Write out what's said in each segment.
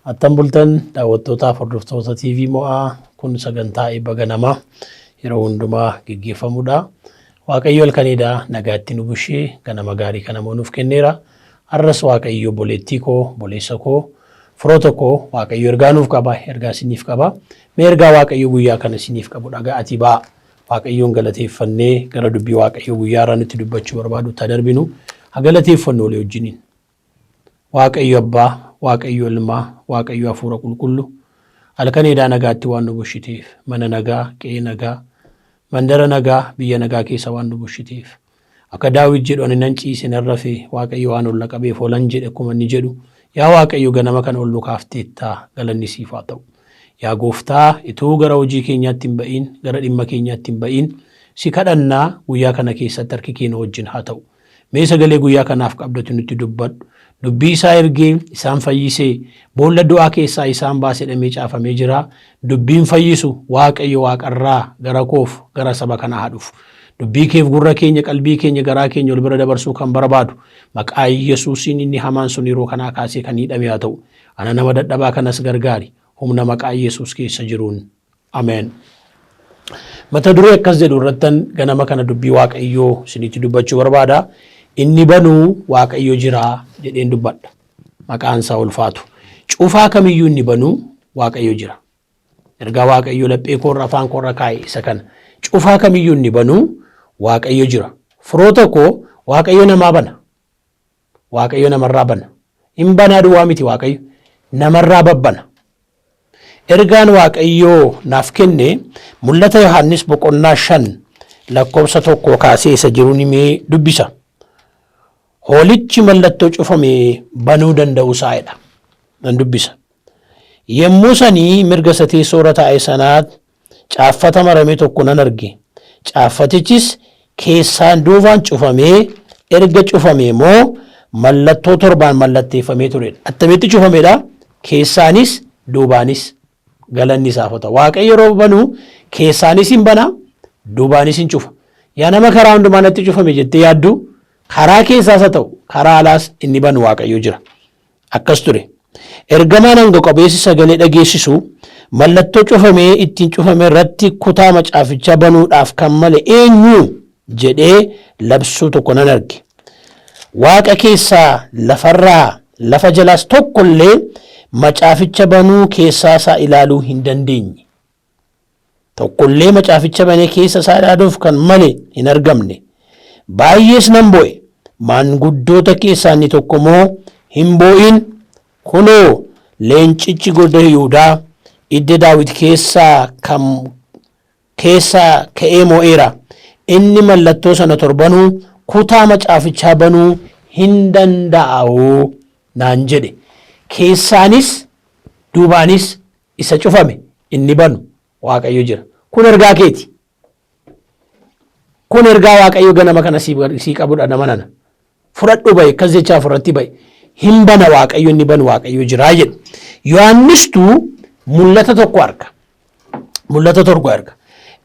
Attam bultan daawwattootaaf hordoftoota TV Mo'aa kun sagantaa eebba ganamaa yeroo hundumaa geggeeffamudha. Waaqayyo halkaniidha nagaatti nu bushee ganama gaarii kana immoo nuuf kenneera. Har'as Waaqayyo obboleettii koo, obboleessa koo, firoota koo Waaqayyo ergaa nuuf qaba, ergaa isiniif qaba. Mee ergaa Waaqayyo guyyaa kana isiniif qabu dhaga'atii ba'aa. Waaqayyoon galateeffannee gara dubbii Waaqayyo guyyaa irraa nutti dubbachuu barbaadu haa darbinu. Haa galateeffannu walii wajjiniin. Waaqayyo Abbaa, Waaqayyo Ilmaa, Waaqayyo Hafuura Qulqullu, halkan edaa nagaatti waan nu bushiteef, mana nagaa, qe'ee nagaa, mandara nagaa, biyya nagaa keessa waan nu bushiteef. Akka Daawit jedhu ani nan ciise nan rafe, Waaqayyo waan ol na qabeef olan jedhe akkuma inni jedhu, yaa Waaqayyo ganama kana ol nu kaafteetta, galanni siif haa ta'u. Yaa Gooftaa, ituu gara hojii keenyaatti hin ba'iin, gara dhimma keenyaatti hin ba'iin, si kadhannaa guyyaa kana keessatti harki kee nu wajjin haa ta'u. Mee sagalee guyyaa kanaaf qabdatu nutti dubbadhu. Dubbii isaa ergee isaan fayyisee boolla du'aa keessaa isaan baase jedhamee caafamee jira. Dubbiin fayyisu Waaqayyo waaqarraa gara koof gara saba kanaa haa dhufu. Dubbii keef gurra keenya qalbii keenya garaa keenya ol bira dabarsuu kan barbaadu maqaa Yesuusiin inni hamaan sun yeroo kanaa kaasee kan hidhame haa ta'u. Ana nama dadhabaa kanas gargaari. Humna maqaa Yesuus keessa jiruun. Ameen. Mata duree akkas jedhu irrattan ganama kana dubbii Waaqayyoo isinitti dubbachuu barbaada. Inni banuu Waaqayyo jira jedheen dubbadha. Maqaan isaa ulfaatu. Cufaa kamiyyuu inni banuu Waaqayyo jira. Ergaa Waaqayyo laphee koorra afaan koorra kaa'e isa kana. Cufaa kamiyyuu inni banuu Waaqayyo jira. Firoota koo Waaqayyo namaa bana. Waaqayyo namarraa bana. Hin banaa duwwaa miti Waaqayyo. Namarraa babbana. Ergaan Waaqayyoo naaf kenne mul'ata Yohaannis boqonnaa 5 lakkoofsa 1 kaasee isa jiru ni mee dubbisa. Hoolichi mallattoo cufame banuu danda'uu isaa jedha. Nan dubbisa. Yommuu sanii mirga isa teessoo irra taa'e sanaa caaffata marame tokko nan arge. Caaffatichis keessaan duubaan cufamee erga cufamee immoo mallattoo torbaan mallatteeffamee turedha. Attamitti cufamedha? Keessaanis duubaanis galanni isaaf haa ta'u. Waaqayyo yeroo banu keessaanis hin bana, duubaanis hin cufa. Yaa nama karaa hundumaa natti cufame jettee yaaddu karaa keessaas haa ta'u karaa alaas inni banu Waaqayyo jira. Akkas ture. Ergamaan ango-qabeessi sagalee dhageessisu, mallattoo cufamee ittiin cufame irratti kutaa macaafichaa banuudhaaf kan male eenyu? jedhee labsuu tokko nan arge. Waaqa keessaa, lafarraa, lafa jalaas tokko illee macaaficha banuu keessaa isaa ilaaluu hin dandeenye. Tokkollee macaaficha banee keessa isaa ilaaluuf kan male hin argamne. Baay'ees nan boo'e. Maanguddoota keessaa inni tokko immoo, Hin boo'in! Kunoo, leencichi goda Yihudaa, idda Daawit keessaa kan keessaa ka'ee mo'eera. Inni mallattoo sana torbanuu kutaa macaafichaa banuu hin danda'a'oo naan jedhe. Keessaanis duubaanis isa cufame inni banu Waaqayyo jira. Kun ergaa keeti. Kun ergaa Waaqayyo ganama kana sii qabudha nama nana. Fudhadhu ba'i akkas jechaa ofirratti ba'i. Hin bana Waaqayyo inni banu Waaqayyo jira jedhu. Yohaannistu mul'ata tokko arga. Mul'ata tokko arga.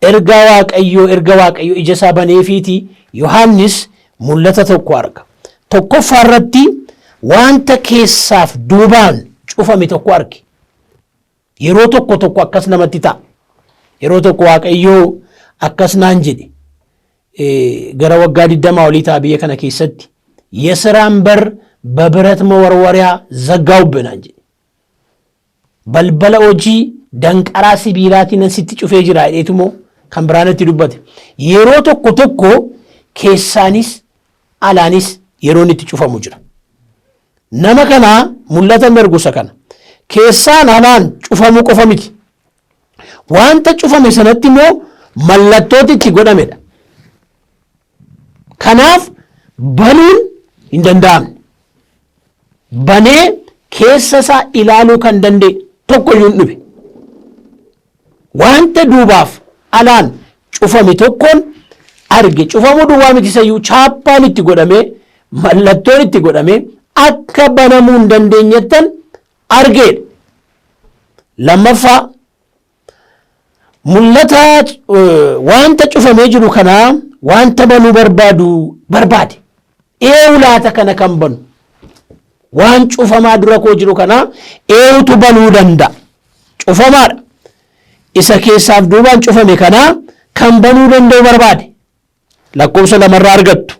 Ergaa Waaqayyo erga Waaqayyo ija isaa baneefiiti Yohaannis mul'ata tokko arga. Tokkoffaa irratti wanta keessaaf duubaan cufame tokko arge. Yeroo tokko tokko akkas namatti ta'a. Yeroo tokko Waaqayyoo akkas naan jedhe gara waggaa 20 olii ta'a biyya kana keessatti የስራን በር በብረት መወርወሪያ ዘጋውብህ naan jedhe. Balbala hojii danqaraa sibiilaatiin nan sitti cufee jira jedheetumoo kan biraa natti dubbate. Yeroo tokko tokko keessaanis alaanis yeroon itti cufamu jira. Nama kana mul'ata hin argu isa kana. Keessaan alaan cufamuu qofa miti. Wanta cufame sanatti immoo mallattooti itti godhamedha. Kanaaf banuun hin danda'amne. Banee keessa isaa ilaaluu kan danda'e tokko iyyuu hin dhibe. Wanta duubaaf alaan cufame tokkoon arge. Cufamuu duwwaa miti isayyuu chaappaan itti godhamee mallattoon itti godhamee akka banamuu hin dandeenyettan argeedha. Lammaffaa mul'ata wanta cufamee jiru kanaa wanta banuu barbaadu barbaade. Eewu laata kana kan banu? Waan cufamaa dura koo jiru kana eenyutu banuu danda'a? Cufamaadha. Isa keessaaf duubaan cufame kana kan banuu danda'u barbaade. Lakkoofsa lamarraa argattu.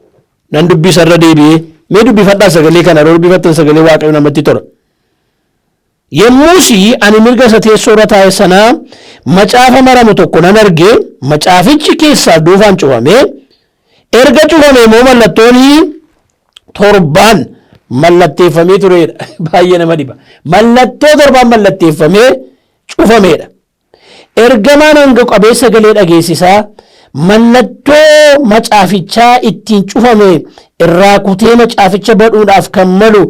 Nan dubbisa irra deebi'ee. Mee dubbifadhaa sagalee kana, yeroo dubbifattan sagalee Waaqayyo namatti tola. Yommus ani mirga isa teessoo irra taa'e sanaa macaafa maramu tokko nan arge, macaafichi keessaaf duubaan cufame, erga cufame immoo mallattoon torbaan mallatteeffamee turedha. Baay'ee nama dhiba. Mallattoo torbaan mallatteeffamee cufameedha. Ergamaan aangoo qabeessa sagalee dhageessisaa, mallattoo macaafichaa ittiin cufame irraa kutee macaaficha banuudhaaf kan malu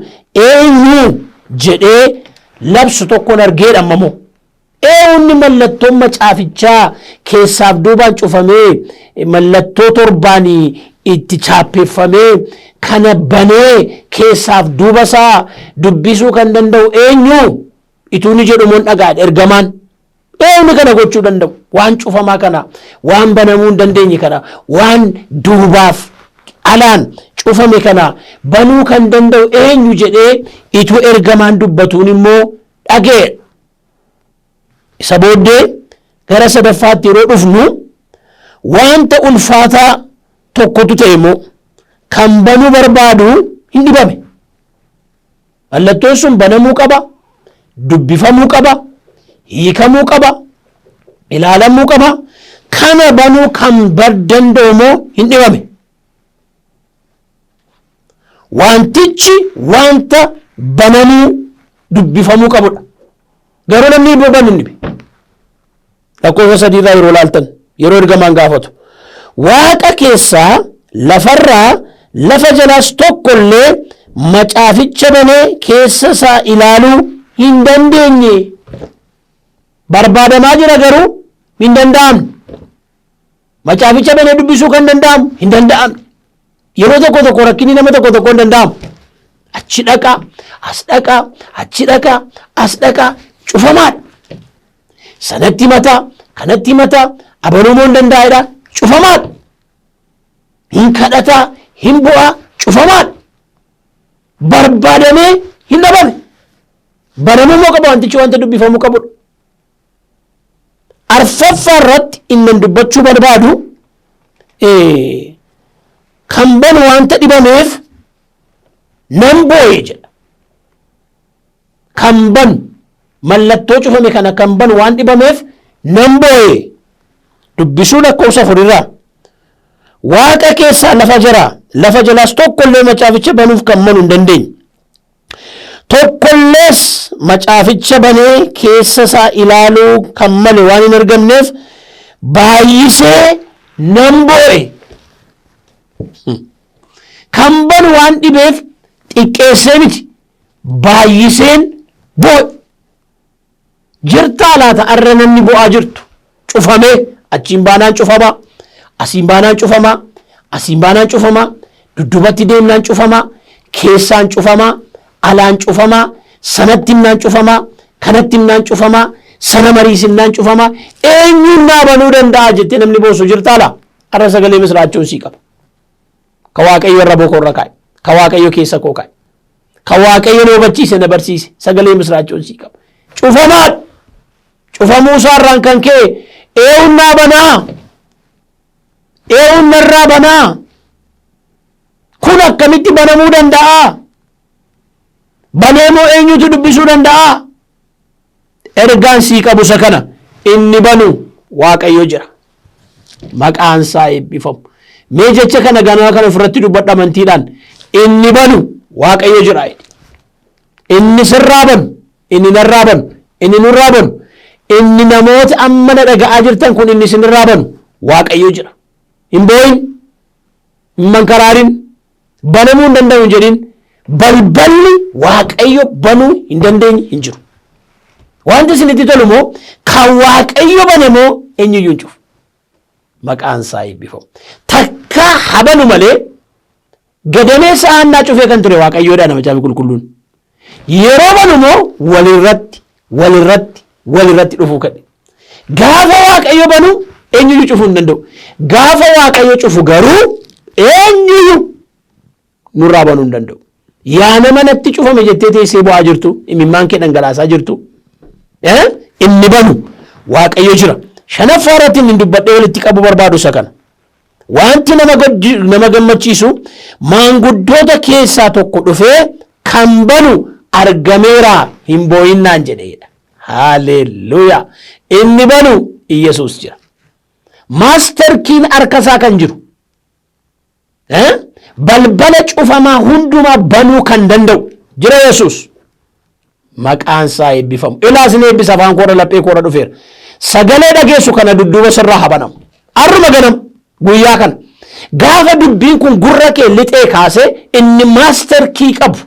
eenyu jedhee labsu tokkoon argeedha ammamoo. Eenyuun mallattoon macaafichaa keessaaf duubaan cufamee, mallattoo torbaan itti chaappeffamee kana banee keessaaf duuba isaa dubbisuu kan danda'u eenyu? Ituu ni jedhu moon dhagaadha ergamaan. Eenyu kana gochuu danda'u? Waan cufamaa kana, waan banamuu hin dandeenye kana, waan duubaaf alaan cufame kana banuu kan danda'u eenyu jedhee ituu ergamaan dubbatuun immoo dhaga'e. Isa booddee gara sadaffaatti yeroo dhufnu, wanta ulfaataa tokkotu ta'e immoo, kan banuu barbaadu hin dhibame. Mallattoon sun banamuu qaba, dubbifamuu qaba, hiikamuu qaba, ilaalamuu qaba. Kana banuu kan danda'u immoo hin dhibame. Wantichi wanta banamuu, dubbifamuu qabudha. Garuu namni banu hin dhibe. Lakkoofsa sadiirraa yeroo laaltan, yeroo ergamaan gaafatu, "Waaqa keessaa, lafarraa, lafa jalaas tokkollee macaaficha banee keessa isaa ilaaluu hin dandeenye." Barbaadamaa jira, garuu hin danda'amne. Macaaficha banee dubbisuu kan danda'amu hin danda'amne. Yeroo tokko tokko rakkinni nama tokko tokko hin danda'amu. Achi dhaqaa, as dhaqaa, achi dhaqaa, as dhaqaa, cufamaadha. Sanatti mataa, kanatti mataa, abaluumoo hin danda'edha, cufamaadha. Hin kadhataa, hin bu'aa, cufamaadha. Barbaadamee hin dhabame. Banamuu immoo qaba wantichi, wanta dubbifamuu qabudha. Arfaffaa irratti inni dubbachuu barbaadu, kan banu wanta dhibameef nan boo'e jedha. Kan banu, mallattoo cufame kana kan banu waan dhibameef nan boo'e. Dubbisuu lakkoofsa afurirraa. "Waaqa keessaa, lafa jira, lafa jalaas tokkollee macaaficha banuuf kan malu hin dandeenye. Tokkollees macaaficha banee keessa isaa ilaaluu kan male waan hin argamneef baay'isee nan boo'e." Kan banu waan dhibeef xiqqeessee miti, baay'iseen boo'e. Jirtaa laata arra namni bo'aa jirtu? Cufamee, achiin baanaan cufamaa, asiin baanaan cufamaa, asiin baanaan cufamaa, dudduubatti deemnaan cufamaa, keessaan cufamaa, alaan cufamaa, sanatti himnaan cufamaa, kanatti himnaan cufamaa, sana mariisinnaan cufamaa, eenyuun naa banuu danda'a jettee namni boosu jirtaa laa? Arra sagalee misiraachuun sii qaba. Ka Waaqayyo irra bokoo irra kaa'e, ka Waaqayyo keessa koo kaa'e, ka Waaqayyo na hubachiise, na barsiise, sagalee misiraachuun sii qaba. Cufamaadha. Cufamuu isaarraan kan ka'e eenyuun naa banaa? Eenyuun narraa banaa? Kun akkamitti banamuu danda'a? Banee moo eenyutu dubbisuu danda'a? Ergaan sii qabu isa kana: inni banu Waaqayyo jira. Maqaan isaa eebbifamu. Mee jecha kana ganama kana ofirratti dubbadha amantiidhaan. Inni banu Waaqayyo jira. Inni sirraa banu, inni narraa banu, inni nurraa banu, inni namoota amma na dhaga'aa jirtan kun inni isinirraa banu Waaqayyo jira. Hin boo'in, hin mankaraarin, banamuu hin danda'u hin jedhin. Balballi Waaqayyo banuu hin dandeenye hin jiru. Wanti isinitti tolu immoo, kan Waaqayyo bane immoo eenyuyyuu hin cufu. Maqaan isaa eebbifamu. Takkaa habanu malee gadameessa Haannaa cufee kan ture Waaqayyoodha nama Macaafa Qulqulluun. Yeroo banu immoo walirratti walirratti walirratti dhufuu kadhe. Gaafa Waaqayyo banu eenyuyyuu cufuu hin danda'u. Gaafa Waaqayyo cufu garuu eenyuyyuu nurraa banuu hin danda'u. Yaa nama natti cufame jettee teessee bu'aa jirtu, imimmaan kee dhangalaasaa jirtu. Inni banu Waaqayyo jira. Shanaffaa irratti inni dubbadhee walitti qabu barbaadu isa kana. Wanti nama gammachiisu, maanguddoota keessaa tokko dhufee kan banu argameera, hin boo'innaan jedheedha. Haalelluuyaa! Inni banu Iyyasuus jira. Master keyn harka isaa kan jiru. Balbala cufamaa hundumaa banuu kan danda'u jira Yesuus. Maqaan isaa eebbifamu. Ilaas ni eebbisa, afaan koorra laphee koorra dhufeera. Sagalee dhageessu kana dudduuba sirraa haa banamu. Arruma ganam guyyaa kana. Gaafa dubbiin kun gurra kee lixee kaasee, inni master key qabu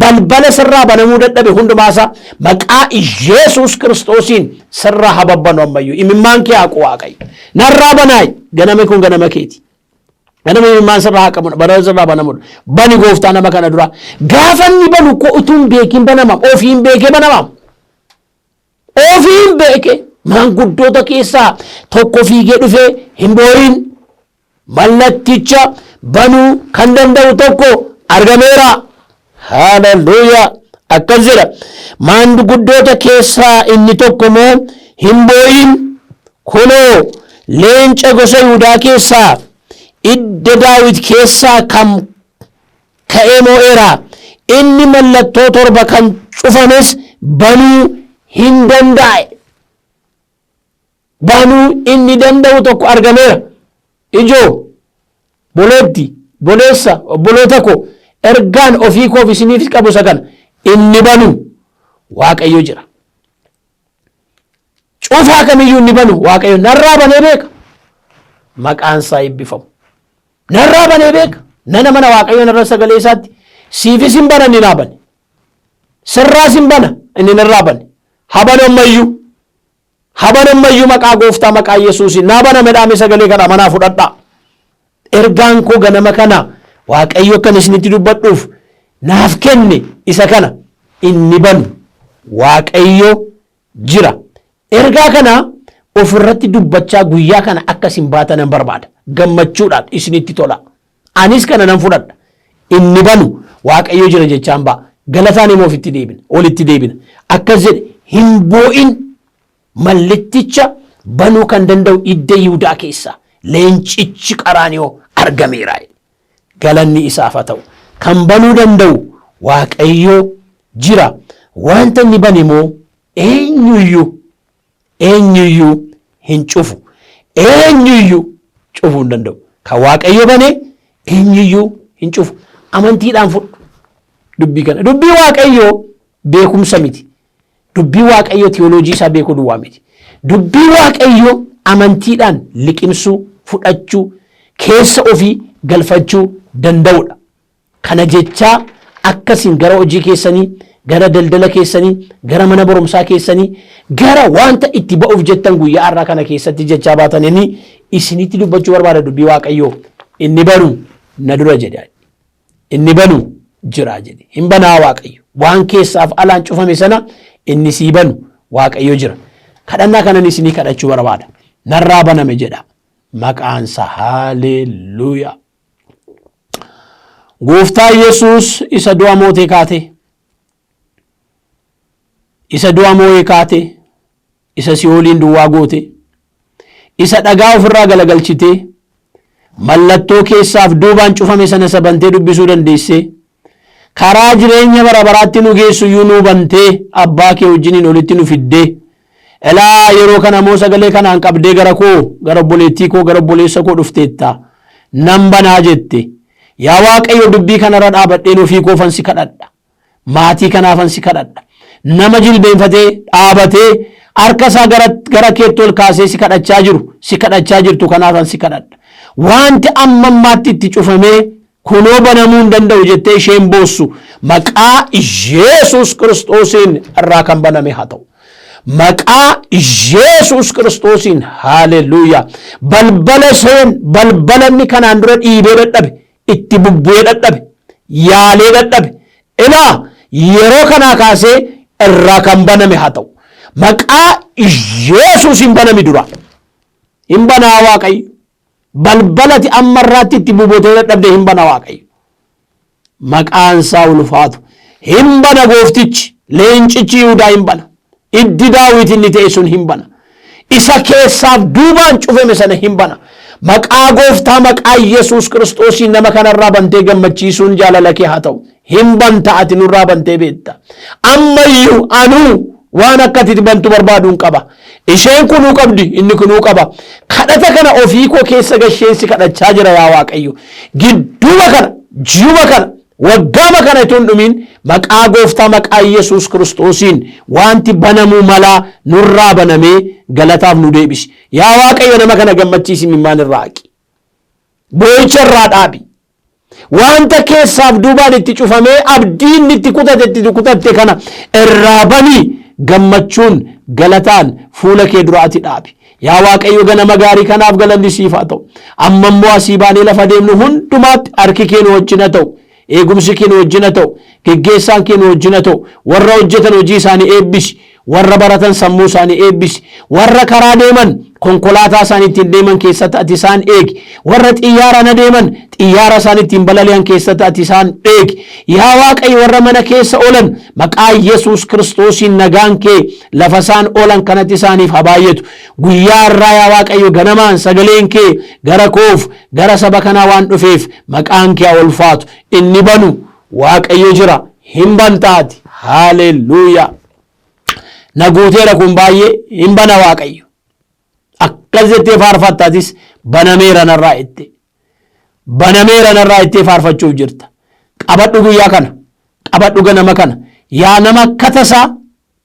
balbala sirraa banamuu dadhabe hundumaasaa maqaa Yesuus Kiristoosiin sirraa haa babbanu ammayyuu. Imimmaan kee haqu Waaqayyo. Narraa banaayi. Ganama kun ganama keeti. Ganama imimmaan sirraa haqamudha. Balbala sirraa banamudha. Bani gooftaa nama kana dura. Gaafa inni banu koo utuu hin beekin banamam. Ofiin beekee banamam. Ofiin beekee maanguddoota keessaa tokko fiigee dhufee, hin boo'in, mallatticha banuu kan danda'u tokko argameera. Haalelluuyaa! Akkas jedha. Maanguddoota keessaa inni tokko immoo, hin boo'in, kunoo leenca gosa Yihudaa keessaa, idda Daawit keessaa kan ka'ee moo'eera. Inni mallattoo torba kan cufames banuu hin danda'e. Banuu inni danda'u tokko argameera. Ijoo, boleetti, boleessa, obboloota koo, ergaan ofii koof isiniif qabu isa kana. Inni banu Waaqayyo jira. Cufaa kamiyyuu inni banu Waaqayyo narraa banee beeka. Maqaan isaa eebbifamu. Narraa banee beeka. Nana mana Waaqayyo narra sagalee isaatti siifis hin bana, inni naa bane. Sirraas hin bana, inni narraa bane. Habanu ammayyuu. Habanu ammayyuu maqaa gooftaa, maqaa Yesuusiin. Naa baname dhaame, sagalee kana manaa fudhadhaa. Ergaan koo ganama kana Waaqayyo akkan isinitti dubbadhuuf naaf kenne isa kana. Inni banu Waaqayyo jira. Ergaa kana ofirratti dubbachaa guyyaa kana akka isin baatan nan barbaada. Gammachuudhaan isinitti tola. Anis kana nan fudhadha. Inni banu Waaqayyo jira jechaan ba'a. Galataan immoo ofitti deebina. Olitti deebina. Akkas jedhe, hin boo'in, mallitticha banuu kan danda'u idda Yihudaa keessaa leencichi qaraaniyoo argameera. Galanni isaaf haa ta'u. Kan banuu danda'u Waaqayyo jira. Wanta inni bane immoo eenyuyyuu eenyuyyuu hin cufu. Eenyuyyuu cufuu hin danda'u. Kan Waaqayyo bane eenyuyyuu hin cufu. Amantiidhaan fudhu dubbii kana. Dubbii Waaqayyoo beekumsa miti. Dubbii Waaqayyoo tiyooloojii isaa beekuu duwwaa miti. Dubbii Waaqayyoo amantiidhaan liqimsuu, fudhachuu, keessa ofii galfachuu danda'udha. Kana jechaa akkasiin gara hojii keessanii, gara daldala keessanii, gara mana barumsaa keessanii, gara wanta itti ba'uuf jettan guyyaa har'aa kana keessatti jechaa baatanii isinitti dubbachuu barbaada dubbii Waaqayyoo. Inni banu na dura jedhe. Inni banu jira jedhe. Hin banaa Waaqayyo. Waan keessaaf alaan cufame sana inni sii banu Waaqayyo jira. Kadhannaa kanan isinii kadhachuu barbaada. Narraa baname jedha. Maqaansa haalelluuyaa. Gooftaa Yesuus isa du'a mootee kaate, isa du'a moo'ee kaate, isa si'ooliin duwwaa goote, isa dhagaa ofirraa galagalchitee, mallattoo keessaaf duubaan cufame sana isa bantee dubbisuu dandeessee, karaa jireenya bara baraatti nu geessu iyyuu nuu bantee, abbaa kee wajjiniin olitti nu fiddee, ilaa yeroo kana immoo sagalee kanaan qabdee gara koo, gara obboleettii koo, gara obboleessa koo dhufteetta. Nan banaa jette. Yaa Waaqayyo, dubbii kanarra dhaabadheen ofii koofan si kadhadha. Maatii kanaafan si kadhadha. Nama jilbeenfatee dhaabatee harka isaa gara keetti ol kaasee si kadhachaa jiru, si kadhachaa jirtu kanaafan si kadhadha. Wanti amma ammaatti itti cufamee kunoo banamuu hin danda'u jettee isheen boossu maqaa Yesuus Kiristoosiin irraa kan baname haa ta'u. Maqaa Yesuus Kiristoosiin, haalelluuyaa. Balbala seen balbala inni kanaan dura dhiibee dadhabe, itti bubbu'ee dadhabe, yaalee dadhabe. Ilaa yeroo kanaa kaasee irraa kan baname haa ta'u. Maqaa Yesuusiin banami dura. Hin banaa Waaqayyo. Balbalati amma irraatti itti bubotee dadhabde hin bana Waaqayyo. Maqaan isaa ulfaatu. Hin bana gooftichi, leencichi Yihudaa hin bana. Iddi Daawit inni ta'e sun hin bana. Isa keessaaf duubaan cufame sana hin bana. Maqaa gooftaa maqaa Yesuus Kiristoosiin nama kanarraa bantee gammachiisuun jaalala kee haa ta'u. Hin banta ati nurraa bantee beekta. Ammayyuu anuu waan akka ati bantu barbaaduun qaba. Isheen kunuu qabdi, inni kunuu qaba. Kadhata kana ofii koo keessa gasheensi kadhachaa jira yaa Waaqayyo. Gidduuma kana, ji'uma kana, waggaama kana itoo hin dhumiin maqaa gooftaa maqaa Yesuus Kiristoosiin wanti banamuu malaa nurraa banamee galataaf nu deebisi. Yaa Waaqayyo nama kana gammachiisi imimmaan irraa haqi. Boo'icha irraa dhaabi. Wanta keessaaf duubaan itti cufamee abdiin itti kutate itti kutatte kana irraa banii gammachuun galataan fuula kee dura ati dhaabi. Yaa Waaqayyo ganama gaarii kanaaf galanni siif haa ta'u. Amma immoo asii baanee lafa deemnu hundumaatti harki kee nu wajjin haa ta'u. Eegumsi kee nu wajjin haa ta'u. Geggeessaan kee nu wajjin haa ta'u. Warra hojjetan hojii isaanii eebbisi. Warra baratan sammuu isaanii eebbisi. Warra karaa deeman konkolaataa isaan ittiin deeman keessatti ati isaan eegi. Warra xiyyaaraan adeeman xiyyaara isaan ittiin balali'an keessatti ati isaan eegi. Yaa Waaqayyo warra mana keessa oolan maqaa Yesuus Kiristoosiin nagaan kee lafa isaan oolan kanatti isaaniif haa baay'atu. Guyyaa irraa yaa Waaqayyo ganamaan sagaleen kee gara koof gara saba kanaa waan dhufeef maqaan kee haa ulfaatu. Inni banu Waaqayyo jira hin bantaati. Haalelluuyaa. Na guuteera kun baay'ee hin bana Waaqayyo. Akkas jettee faarfattaatis banameera narraa jette. Banameera narraa jettee faarfachuuf jirta. Qabadhu guyyaa kana. Qabadhu ganama kana. Yaa nama akka tasaa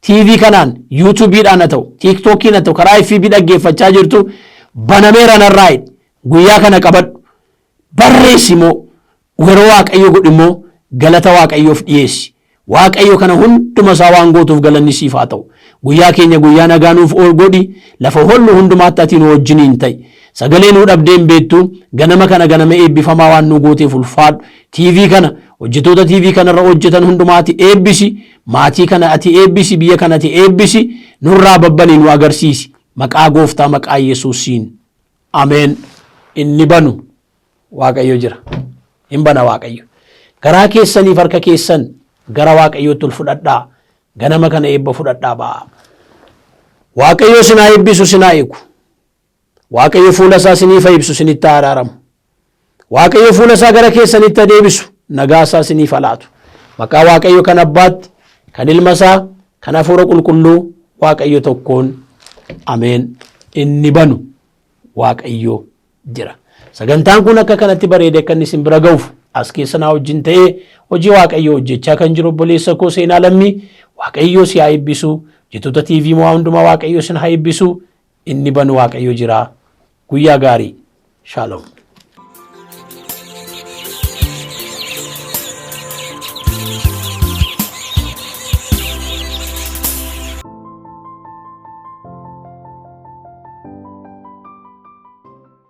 TV kanaan, YouTube'dhaan haa ta'u, TikTokiin haa ta'u, karaa FB dhaggeeffachaa jirtu banameera narraa jedhi. Guyyaa kana qabadhu. Barreessi immoo yeroo Waaqayyo godhu immoo galata Waaqayyoof dhiyeessi. Waaqayyo kana hunduma isaa waan gootuuf galanni siif haa ta'u. Guyyaa keenya guyyaa nagaa nuuf godhi, lafa hollu hundumaatti ati nu wajjiniin ta'i. Sagalee nuu dhabdee hin beektu, ganama kana ganama eebbifamaa waan nu gooteef ulfaadhu. TV kana, hojjettoota TV kanarra hojjetan hundumaa ati eebbisi, maatii kana ati eebbisi, biyya kana ati eebbisi, nurraa babbanii nu agarsiisi. Maqaa gooftaa maqaa Yesuusiin. Ameen. Inni banu Waaqayyo jira. Hin bana Waaqayyo. Garaa keessaniif harka keessan gara Waaqayyootti ol fudhadhaa. Ganama kana eebba fudhadhaa ba'aa. Waaqayyo isin haa eebbisu, isin haa eegu. Waaqayyo fuula isaa isiniif haa ibsu, isinitti haa araaramu. Waaqayyo fuula isaa gara keessanitti haa deebisu, nagaa isaa isiniif haa laatu. Maqaa Waaqayyo kan Abbaatti, kan Ilma isaa, kan Hafuura Qulqulluu Waaqayyo tokkoon. Ameen. Inni banu Waaqayyo jira. Sagantaan kun akka kanatti bareedee akka inni isin bira ga'uuf as keessa naa wajjin ta'ee hojii Waaqayyoo hojjechaa kan jiru obboleessa koo Seenaa Lammii Waaqayyoo si haa eebbisu. Hojjettoota TV mo'aa hundumaa Waaqayyoo isin haa eebbisu. Inni banu Waaqayyo jira. Guyyaa gaarii. Shalom.